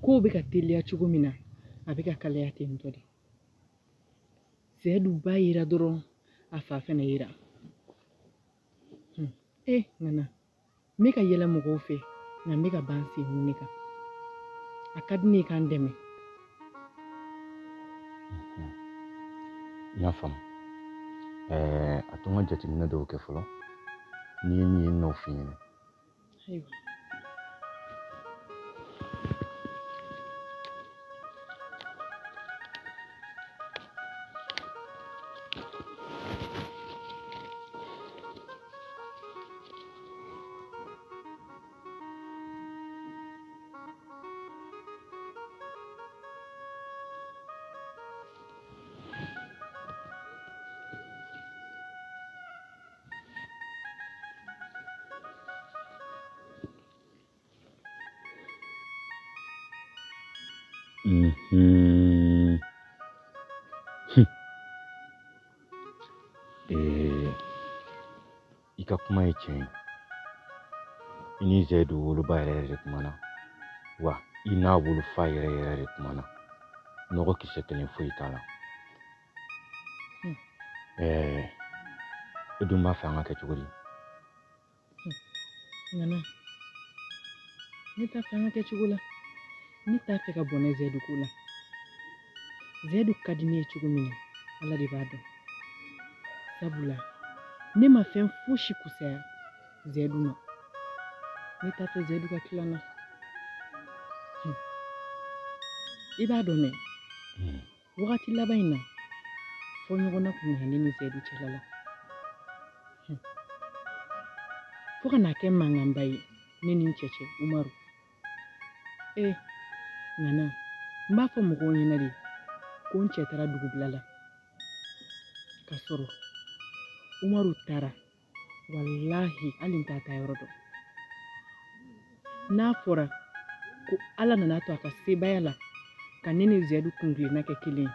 Kow bɛ ka teliya cogo min na, a bɛ ka kalaya ten tɔ de. Seyidu ba yera dɔrɔn, a fa fɛnɛ yera. E Ŋana, n bɛ ka yɛlɛ mɔgɔw fɛ, nka n bɛ ka ban sen ɲini kan. A ka di ne ye k'an dɛmɛ. N y'a faamu. A to n ka jateminɛ dɔw kɛ fɔlɔ. N'i ye min ye n n'o f'i ɲɛna. Ayiwa. I ka kuma ye tiɲɛ ye. I ni Seyidu woloba yɛrɛ yɛrɛ de kumana. Wa i n'a wolofa yɛrɛ yɛrɛ de kumana. Nɔgɔ kisɛ kelen foyi t'a la. E dun b'a fɛ an ka kɛ cogo di? Ŋana, ne t'a fɛ an ka kɛ cogo la. Ne t'a fɛ ka bɔnɛ Seyidu ko la. Seyidu ka di ne ye cogo min na, Ala de b'a dɔn. Sabula ne ma fɛn fosi kusaya Seyidu ma. Ne t'a fɛ Seyidu ka tila n na. I b'a dɔn dɛ, wagati laban in na, fɔ ɲɔgɔnna kun nana ne ni Seyidu cɛla la. Fo ka n'a kɛ mankanba ye ne ni n cɛ cɛ Umaru. E Ŋana, n b'a fɔ mɔgɔw ɲɛna de ko n cɛ taara dugubila la. Ka sɔrɔ Umaru taara, walahi hali n t'a taa yɔrɔ dɔn. N'a fɔra ko Ala nana to a ka sebaaya la ka ne ni Seyidu kunkilenna kɛ kelen ye,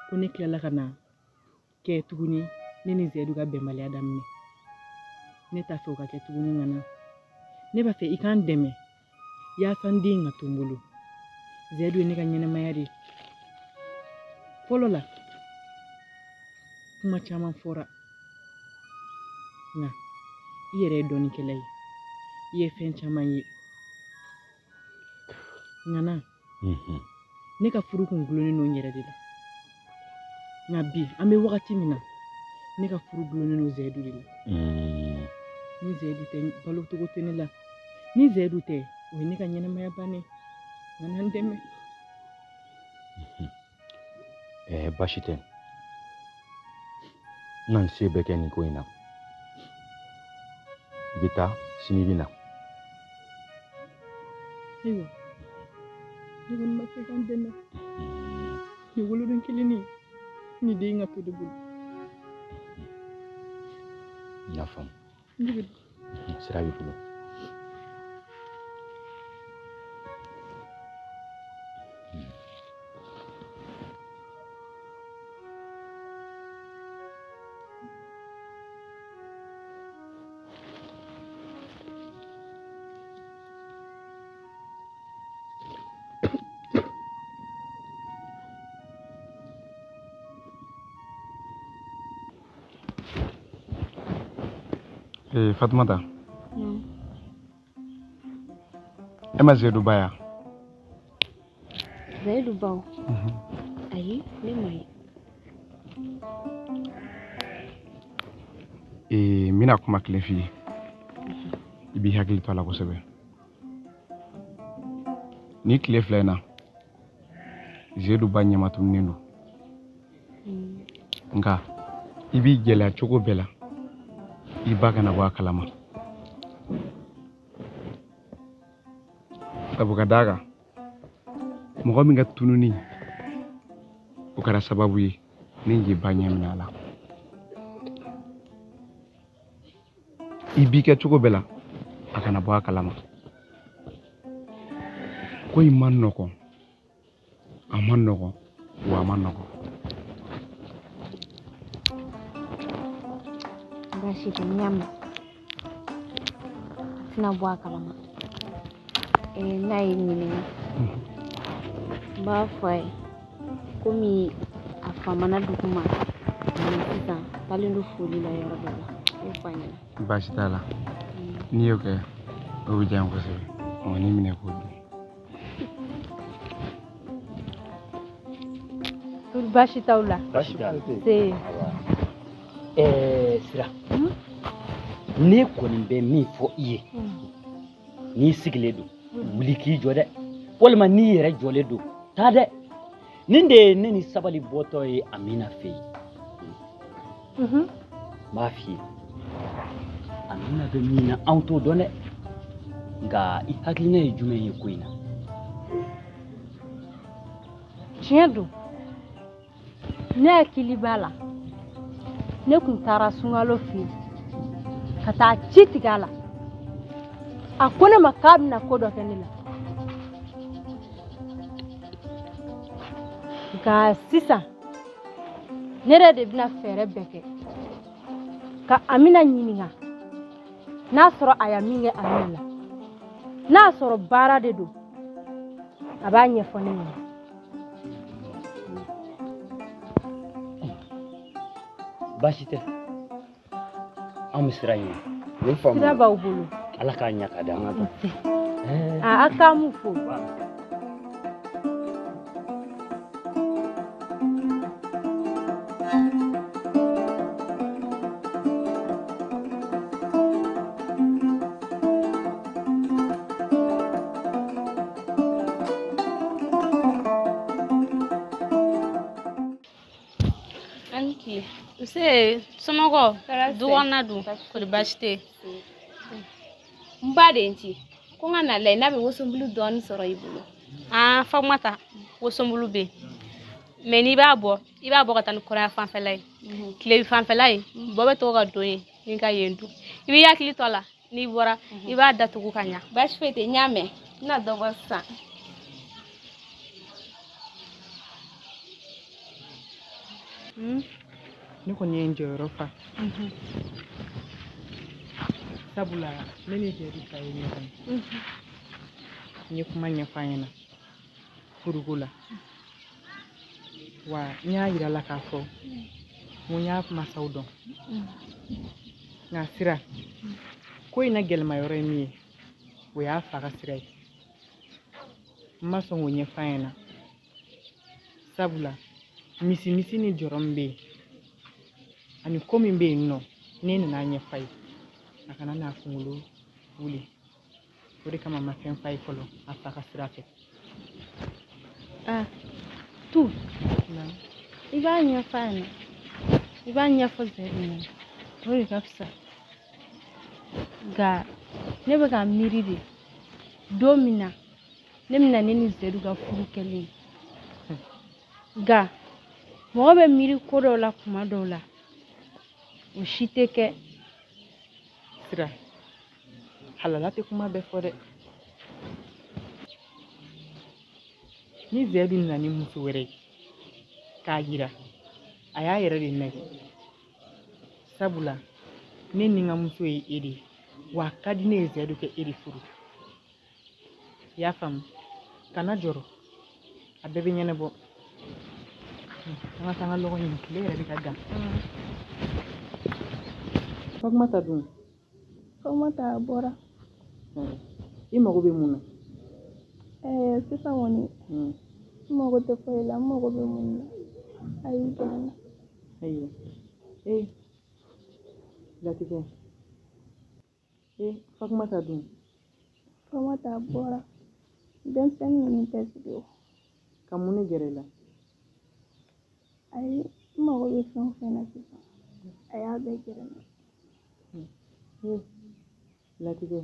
ko ne tilala ka na kɛ tuguni ne ni Seyidu ka bɛnbaliya daminɛ. Ne t'a fɛ o ka kɛ tuguni Ŋana. Ne b'a fɛ i k'an dɛmɛ yaasa n den ka to n bolo. Seyidu ye ne ka ɲɛnɛmaya de ye. Fɔlɔ la, kuma caman fɔra, nka i yɛrɛ ye dɔnnikɛla ye, i ye fɛn caman ye. Ŋana, ne ka furu kun gulonnen don n yɛrɛ de la. Nka bi an bɛ wagati min na, ne ka furu gulonnen don Seyidu de la. Ni Seyidu tɛ, balocogo tɛ ne la. Ni Seyidu tɛ, o ye ne ka ɲɛnɛmaya bannen. Ŋana, n dɛmɛ. Baasi tɛ. N na n se bɛɛ kɛ nin ko in na. I bɛ taa, sini i bɛ na. Ayiwa, ne kɔni b'a fɛ k'an dɛmɛ. Nin woloden kelen ni den ka to de bolo. N y'a faamu. Sira b'i bolo. Fatumata. E ma Seyidu ba ya? Seyidu ba o? Ayi, ne ma ye. N bɛna kuma kelen f'i ye. I b'i hakili to a la kosɛbɛ. Ni tile fila in na, Seyidu ba ɲɛmatununnen don. Nka i b'i gɛlɛya cogo bɛɛ la, i ba kana bɔ a kalama. Sabu ka d'a kan, mɔgɔ min ka tununi o kɛra sababu ye ni k'i ba ɲɛ minɛ a la. I b'i kɛ cogo bɛɛ la, a kana bɔ a kalama. Ko in man nɔgɔn, a man nɔgɔn, wa a man nɔgɔn. Baasi tɛ, n y'a mɛn. A tɛna bɔ a kalama. N'a ye n ɲininka n b'a fɔ a ye komi a famana dugu ma mais sisan taalen don foli la yɔrɔ dɔ la n b'o fɔ a ɲɛna. Baasi t'a la n'i y'o kɛ o bɛ diya n kosɛbɛ ɔ n'i minɛ k'o dun. Baasi t'aw la. Baasi t'a la. Se. Sira. Ne kɔni bɛ min fɔ i ye n'i sigilen don wuli k'i jɔ dɛ walima n'i yɛrɛ jɔlen don taa dɛ nin de ye ne ni sabali bɔtɔ ye Amina fɛ yen. N b'a f'i ye Amina bɛ min na anw t'o dɔn dɛ nka i hakilina ye jumɛn ye ko in na. Tiɲɛ don ne hakili b'a la ne kun taara sunkalo fɛ yen ka taa ci tigɛ a la a ko ne ma k'a bɛna ko dɔ kɛ ne la nka sisan ne yɛrɛ de bɛna fɛɛrɛ bɛɛ kɛ ka Amina ɲininka n'a sɔrɔ a ye min kɛ Amina la n'a sɔrɔ baara de don a b'a ɲɛfɔ ne ɲɛna. Baasi tɛ an bɛ sira ɲini. Sira b'aw bolo. Ala k'a ɲɛ ka d'an kan. A k'an m'u fo. Nse somɔgɔw du kɔnɔna dun kɔri baasi tɛ yen. N ba de ye n ci ko n ka na lajɛ n'a bɛ wosobulu dɔɔni sɔrɔ i bolo. Aa Fatumata wosobulu bɛ yen mɛ n'i b'a bɔ i b'a bɔ ka taa ni kɔrɔya fanfɛla ye tilebi fanfɛla ye bɔ bɛ to ka don yen ni ka yen dun i b'i hakili to a la n'i bɔra i b'a datugu ka ɲa. Baasi foyi tɛ n y'a mɛn n bɛna dɔ bɔ sisan. Ne kɔni ye n jɔyɔrɔ fa sabula ne ni Zɛri fa ye ɲɔgɔn ye n ye kuma ɲɛfɔ a ɲɛna furuko la wa n y'a yira la k'a fɔ n ko n y'a masaw dɔn nka sira ko in na gɛlɛma yɔrɔ ye min ye o y'a fa ka sira ye n ma sɔn k'o ɲɛfɔ a ɲɛna sabula misi ni jɔrɔ min bɛ yen ani ko min bɛ yen nɔ ne nana ɲɛfɔ a ye a kana n'a kunkolo wuli o de kama n ma fɛn f'a ye fɔlɔ a fa ka sira fɛ. Ah tu i b'a ɲɛfɔ a ɲɛna i b'a ɲɛfɔ Zɛri ɲɛna o de ka fisa nka ne bɛ ka miiri de don min na ne bɛna ne ni Zɛri ka furu kɛlen ye nka mɔgɔ bɛ miiri ko dɔw la kuma dɔw la o si tɛ kɛ. Sira halala tɛ kuma bɛɛ fɔ dɛ ni Zɛri nana ni muso wɛrɛ ye k'a yira a y'a yɛrɛ de nɛgɛ sabula ne ni n ka muso ye e de ye wa a ka di ne ye Zɛri kɛ e de furu i y'a faamu kana jɔrɔ a bɛɛ bɛ ɲɛnabɔ an ka taa an ka lɔgɔ ɲini tile yɛrɛ bɛ ka gan. Fatumata dun? Fatumata a bɔra. I mago bɛ mun na? Sisan kɔni n mago tɛ foyi la n mago bɛ mun na a y'i gɛrɛ n na. Ayiwa latigɛ Fatumata dun? Fatumata a bɔra denmisɛnnin ninnu tɛ sigi o. Ka mun de gɛrɛ i la? Ayi n mago bɛ fɛn o fɛn na sisan a y'a bɛɛ gɛrɛ n na. Latigɛ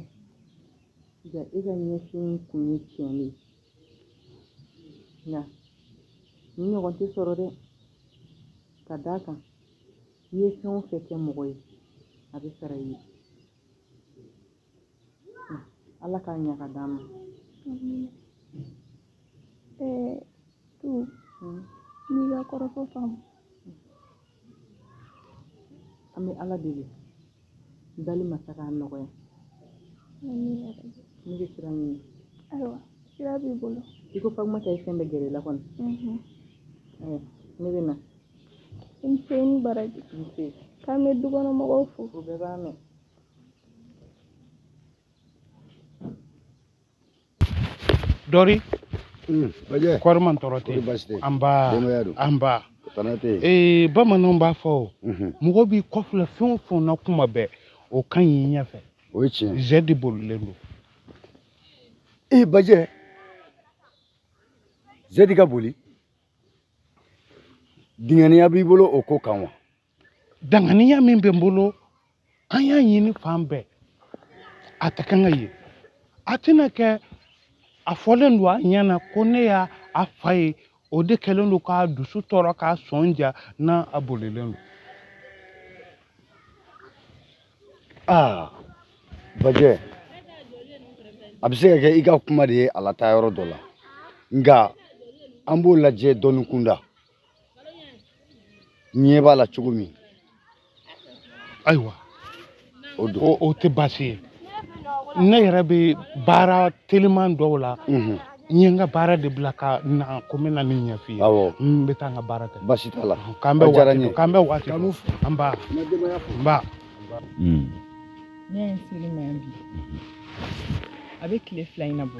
ja e ka ɲɛfin kun ye tiɲɛ de ye nka nin ɲɔgɔn tɛ sɔrɔ dɛ ka d'a kan i ye fɛn o fɛn kɛ mɔgɔ ye a bɛ sara i ye Ala k'a ɲa ka d'an ma. Tu n'i ka kɔrɔfɔ faamu. An bɛ Ala deli dali masa k'a nɔgɔya. Ne bɛ sira ɲini. Ayiwa, sira b'i bolo. I ko Fatumata ye fɛn bɛɛ gɛrɛ i la kɔni. Ayiwa, ne bɛ na. I ni ce, i ni baraji. Nse. K'an bɛ dukɔnɔmɔgɔw fo. O bɛɛ b'a mɛn. Dɔri. Kɔri man tɔɔrɔ tɛ. Anba. Anba. Ee bamananw b'a fɔ mɔgɔ b'i kɔfilɛ fɛn o fɛn na kuma bɛɛ o ka ɲi i ɲɛfɛ. O ye tiɲɛ. Zɛ de bolilen don. Ee Bajɛ, Zɛdi ka boli, danganiya b'i bolo o ko kan wa? Danganiya min bɛ n bolo, an y'a ɲini fan bɛɛ, a tɛ kan ka ye. A tɛna kɛ a fɔlen don a ɲɛna ko ne y'a fa ye, o de kɛlen don k'a dusu tɔɔrɔ k'a sɔn ja n'a a bolilen don. Aa Bajɛ, a bɛ se ka kɛ i ka kuma de ye a lataa yɔrɔ dɔ la, nka an b'o lajɛ dɔɔni kunda. Ɲɛ b'a la cogo min. Ayiwa, o don. O tɛ baasi ye. Ne yɛrɛ bɛ baara teliman dɔw la. N ye n ka baara de bila ka na ko n bɛ na nin ɲɛf'i ye. Awɔ. N bɛ taa n ka baara kɛ. Baasi t'a la. K'an bɛ waati dɔn. K'an bɛ waati dɔn. An ba. N ba. Ne ye n seli ma yan bi. A bɛ tile 2 in na bɔ.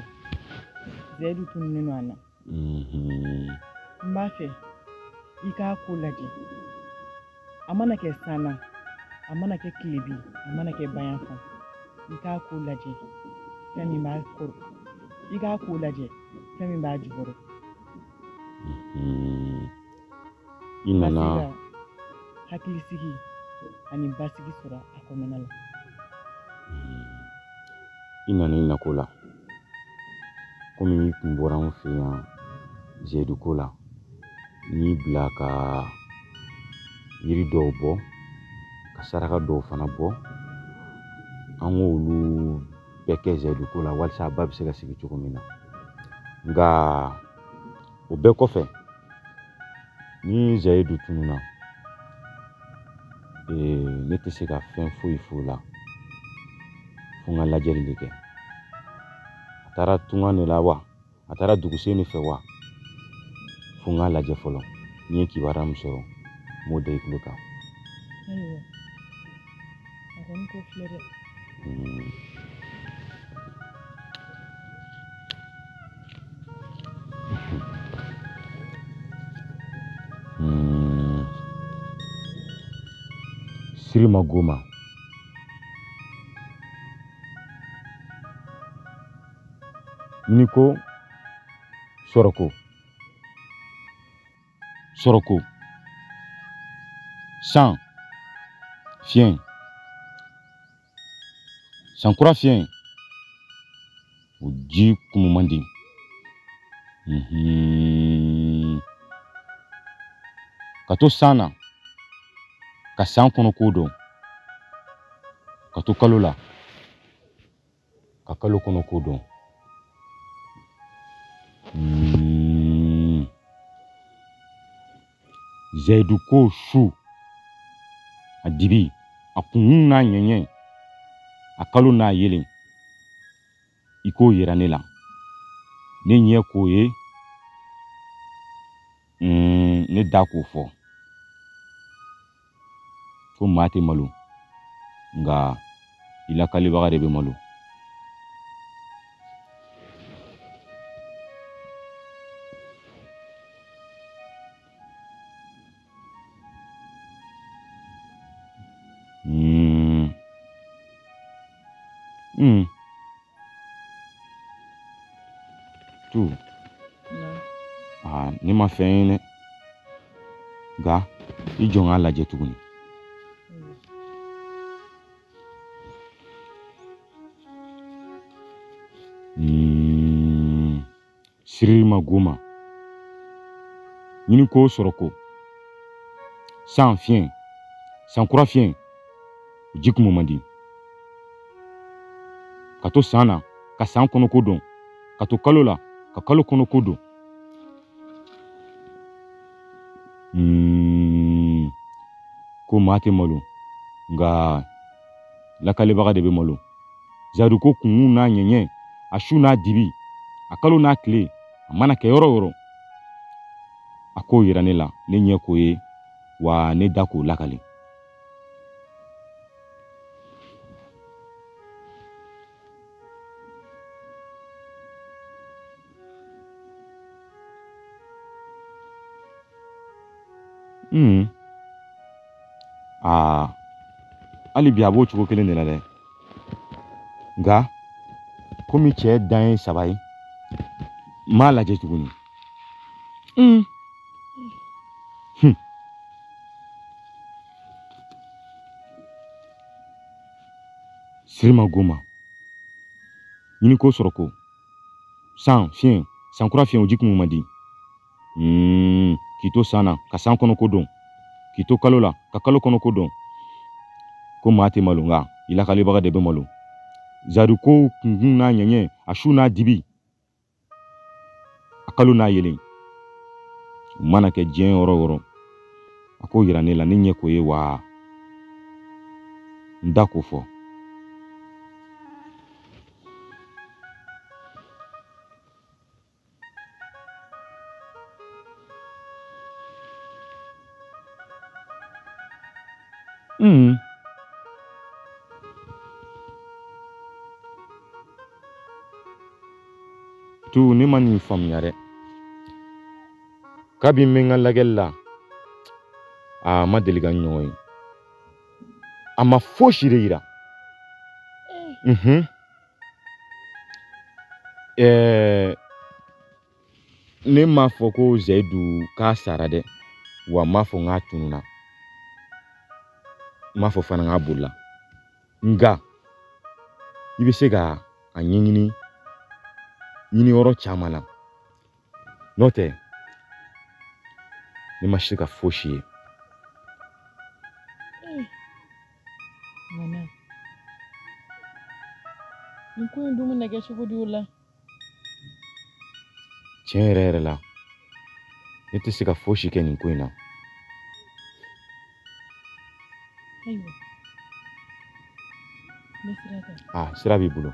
Zɛyidu tununnen don a na. N b'a fɛ i k'a ko lajɛ. A mana kɛ san na, a mana kɛ tilebi, a mana kɛ bayanfan, i k'a ko lajɛ fɛn min b'a kɔrɔ, i k'a ko lajɛ fɛn min b'a jukɔrɔ. I nana hakilisigi ani basigi sɔrɔ a kɔnɔna la. I nana i nako la komi i kun bɔra anw fɛ yan Zeyidu ko la, n y'i bila ka yiri dɔw bɔ, ka saraka dɔw fana bɔ. An k'olu bɛɛ kɛ Zeyidu ko la walasa a ba bɛ se ka sigi cogo min na. Nka o bɛɛ kɔfɛ, ni Zeyidu tununna, ne tɛ se ka fɛn foyi f'o la fo n ka lajɛli de kɛ. A taara tunga de la wa? A taara dugusen de fɛ wa? Fo n k'a lajɛ fɔlɔ. N ye kibaruya min sɔrɔ, n b'o da i tulo kan. Ayiwa, a kɔni ko filɛ dɛ. Sirima Goma. Niko Soroko. Soroko. San. Fiɲɛ. Sankura fiɲɛ. O ji kumu man di. Ka to san na, ka san kɔnɔ ko dɔn. Ka to kalo la, ka kalo kɔnɔ ko dɔn. Zeyidu ko su, a dibi, a kunkun n'a ɲɛɲɛ, a kalo n'a yelen, i k'o yira ne la. Ne ɲɛ k'o ye, ne da k'o fɔ. Ko maa tɛ malo, nka i lakalibaga de bɛ malo. Tu. Ah, ne ma fɛn ye dɛ. Nka i jɔ n k'a lajɛ tuguni. Sirima Goma. Ɲini ko sɔrɔ ko. San fiɲɛ. Sankura fiɲɛ. Ji kumu man di. Ka to san na, ka san kɔnɔ ko dɔn. Ka to kalo la, ka kalo kɔnɔ ko dɔn. Ko maa tɛ malo, nka lakalibaga de bɛ malo. Zeyidu ko kunkun n'a ɲɛɲɛ, a su n'a dibi, A kalo n'a tile, a mana kɛ yɔrɔ o yɔrɔ, a k'o yira ne la, ne ɲɛ k'o ye, wa ne da k'o lakale. Aa, hali bi a b'o cogo kelen de la dɛ. Nka komi cɛ dan ye 3 ye, n m'a lajɛ tuguni. Sirima goma ɲiniko sɔrɔ ko san fiɲɛ sankura fiɲɛ o ji kun man di. K'i to san na ka san kɔnɔ ko dɔn, k'i to kalo la ka kalo kɔnɔ ko dɔn, ko maa tɛ malo nka i lakalibaga de bɛ malo. Zari ko kunkun n'a ɲɛɲɛ, a su n'a dibi, a kalo n'a yelen, u mana kɛ diɲɛ yɔrɔ o yɔrɔ, a k'o yira ne la, ne ɲɛ k'o ye wa n da k'o fɔ. Tu ne ma nin faamuya dɛ. Kabi n bɛ n ka lajɛli la, a ma deli ka n ɲɔgɔn ye. A ma fosi de yira. Ne m'a fɔ ko Zayidu k'a sara dɛ, wa n m'a fɔ n k'a tununna, n m'a fɔ fana n k'a bolila. Nka i bɛ se ka a ɲɛɲini ɲiniyɔrɔ caman na, n'o tɛ ne ma se ka fosi ye. Nana, nin ko in dun bɛna kɛ cogo di o la? Tiɲɛ yɛrɛ yɛrɛ la, ne tɛ se ka fosi kɛ nin ko in na. Ayiwa, n bɛ sira ta. Ah, sira b'i bolo.